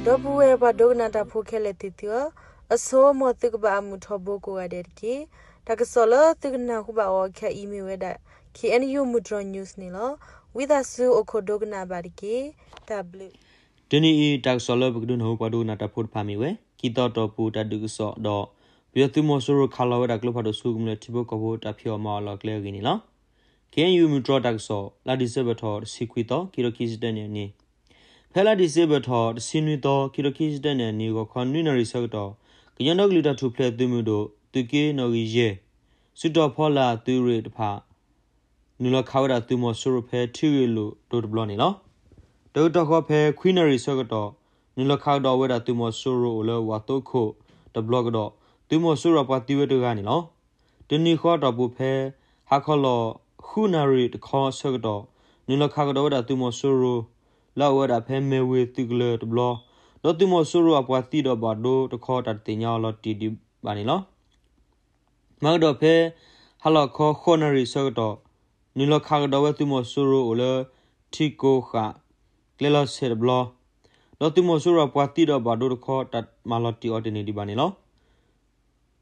ဒီပုၢ်ဝဲၢ်ပှၤဒိကနၣ်တၢ်ဖိခဲလၢာ်သ့ၣ်သုဧၢ, အဆိ မ်သုကဘၣ်အမုာ်ထီဘိကိးဂၤဒဲးတက့ၢ်. တၢ်ကစီၣ်လၢသုကနၢ်ဟူဘၣ်အီၤခဲအံၤမ့ၢ်ဝဲဒၣ် K N U မုၢ်တြီၢ် news န့ၣ်လီၤ. ဝံသးစူၤအိၣ်ခိးဒိကနၣ်ဘၣ်တက့ၢ်. တၢ်ဘျုး တနံၤအံၤ တၢ်ကစီၣ်လၢပကဒုးနၢ်ဟူပှၤဒိကနၣ်တၢ်ဖိတဖၣ်မ့ၢ်ဝဲ ကံၢ်သီတီၢ်ပူၤတၢ်ဒုးကစီၣ်ဒီး ပယီၤသုးမီၤစိရိၤခးလီၤဝဲဒၣ်ကျိဖးဒိၣ်ဆူကမျၢၢ်ထံဖိကီၢ်ဖိတၢ်ဖံးအီၣ်မၤအီၣ်အလီၢ်အကျဲအဂ့ၢ်န့ၣ်လီၤ. K N U မုၢ်တြီၢ်တၢ်ကစီၣ် လါဒံၣ်စ့ဘၢၣ်ထီၣ်တဆံခွံသီ ခံကထိခံဆံတၢနံၣ်အနံၤ, ဖဲလါဒံၣ်စ့ဘၢၣ်ထီၣ် တဆံနွံသီ ခံကထိခံဆံတၢနံၣ်အနံၤ ဂီၤခီနွံနၣ်ရံၣ်ဆၢကတီၢ် ကညီဒီကလုာ်တၢ်ထူၣ်ဖျဲးသုးမုၢ်ဒိၣ် သုးက့နီၣ်ဂံၢ်ယဲၢ် စုတီၤဖီလာ်သုးရ့ၣ်တဖၣ် နုာ်လီၤခးဝဲဒၣ်သုးမီၤစိရိၤဖဲထံဂ့ၢ်လိာ်ဒိၣ်တဘျီန့ၣ်လီၤ. တကတီၢ်ဃီဖဲခွံနၣ်ရံၣ်ဆၢကတီၢ် နုာ်လီၤခးကဒီးဝဲဒၣ်သုးမီၤစိရိၤအိၣ်လၢဝၣ်သိခိၣ်တဘျီကဒီး သုးမီၤစိရိၤအပှၤသံဝဲတဂၤန့ၣ်လီၤ. တနံၤဃီတီၢ်ပူၤဖဲ ဟါခီလီၤ ဃုနၣ်ရံၣ်တခီဆၢကတီၢ် နုာ်လီၤခးကဒီးဝဲဒၣ်သုးမီၤစိရိၤ လၢအအိၣ်ဝဲဒၣ်ဖဲမဲၢ်ဝ့ၤသုးကလၢၤတဘျီ ဒီးသုးမီၤစိရိၤအပှၤသံဒီးဘၣ်ဒိတခီ တၢ်တသ့ၣ်ညါအီၤလီၤတံၢ်ဒံးဘၣ်န့ၣ်လီၤ. မၤကဒီးဖဲ ဟါလီၤခီဃိးနၣ်ရံၣ်ဆၢကတီၢ် နုာ်လီၤခးကဒီးဝဲသုးမီၤစိရိၤအိၣ်လၢ ထံကိဃာ် ကျဲလီၤဆဲးတဘျီ ဒီးသုးမီၤစိရိၤအပှၤသံဒီးဘၣ်ဒိတခီ တၢ်မၤလီၤတံၢ်အီၤတန့ၢ်ဒံးဘၣ်န့ၣ်လီၤ.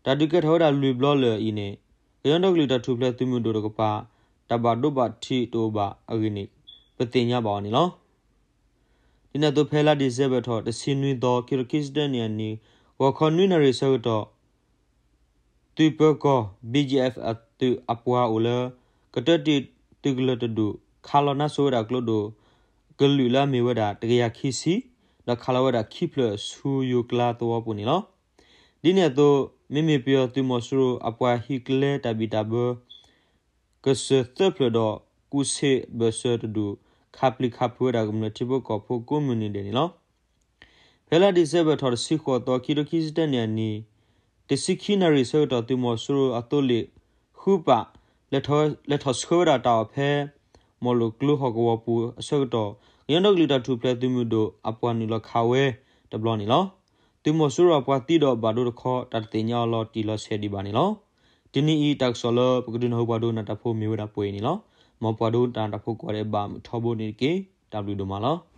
တၢ်ဒုးကဲထီၣ်ဝဲဒၣ်လွံၢ်ဘျီလၢာ်အံၤန့ၣ် ကညီဒီကလုာ်တၢ်ထူၣ်ဖျဲးသုးမုၢ်ဒိၣ်တကပၤ တၢ်ဘၣ်ဒိဘၣ်ထံးတအိၣ်ဘၣ်အဂ့ၢ်န့ၣ် ပသ့ၣ်ညါဘၣ်အီၤန့ၣ်လီၤ. ဒ်န့ၣ်အသိး ဖဲလါဒံၣ်စ့ဘၢၣ်ထီၣ်တဆံနွံသီ ခံကထိခံဆံတၢနံၣ်အနံၤ ဂီၤခီနွံနၣ်ရံၣ်ဆၢကတီၢ် သုးပၢၤကီၢ် B G F အသုးအပှၤအိၣ်လၢ ကတၢၢ်တ့ၢ်သုးကလၢၤတဒူၣ် ခးလီၤနါစိၤဝဲဒၣ်ကျိဒိၣ် ကလုာ်လၢအမ့ၢ်ဝဲဒၣ်တကယၤခံဆံ ဒီးခးလီၤဝဲဒၣ်ခံဖျၢၣ်ဆူယိၤကျါသဝီပူၤန့ၣ်လီၤ. ဒ်န့ၣ်အသိး မ့မ့ၢ်ပယီၤသုးမီၤစိရိၤအပှၤဟံးကျဲတၢ်ဘံၣ်တၢ်ဘၢ ကစၢၢ်သၢဖျၢၣ်ဒီးကူၣ်ဆ့ၣ်ဘၢၣ်စၢၤတဒူၣ် ခးပျံၤခးဖုးဝဲဒၣ်ကမျၢၢ်ထံဖိကီၢ်ဖိကိးမုၢ်နံၤဒဲးန့ၣ်လီၤ. ဖဲလါဒံၣ်စ့ဘၢၣ်ထီၣ်တဆံဃိးသီ ခံကထိခံဆံတၢနံၣ်အနံၤ တဆံခံနၣ်ရံၣ်ဆၢကတီၢ် သုးမီၤစိရိၤအသိလ့ၣ်ဃုပာ် လဲၤထီၣ်ဆှၢဝဲဒၣ်တၢ်အီၣ်ဖဲ မီၢ်လိာ်ကျိဟီၣ်ကဝီၤပူၤအဆၢကတီၢ် ကညီဒီကလုာ်တၢ်ထူၣ်ဖျဲးသုးမုၢ်ဒိၣ်အပှၤနုာ်လီၤခးဝဲတဘျီန့ၣ်လီၤ. သုးမီၤစိရိၤအပှၤသံဒီးဘၣ်ဒိတခီ တၢ်တသ့ၣ်ညါအီၤလီၤတံၢ်လီၤဆဲးဒံးဘၣ်န့ၣ်လီၤ. တနံၤအံၤတၢ်ကစီၣ်လၢပကဒုးနၢ်ဟူပှၤဒိကနၣ်တၢ်ဖိမ့ၢ်ဝဲဒၣ်ပှဲၤအံၤန့ၣ်လီၤ. မ်ပှၤဒိကနၣ်တၢ်ဖိကိးဂၤဒဲးဘၣ်မုာ်ထီဘိန့ၣ်တက့ၢ်. တၢ်ဘျုးဒိၣ်မးလီၤ.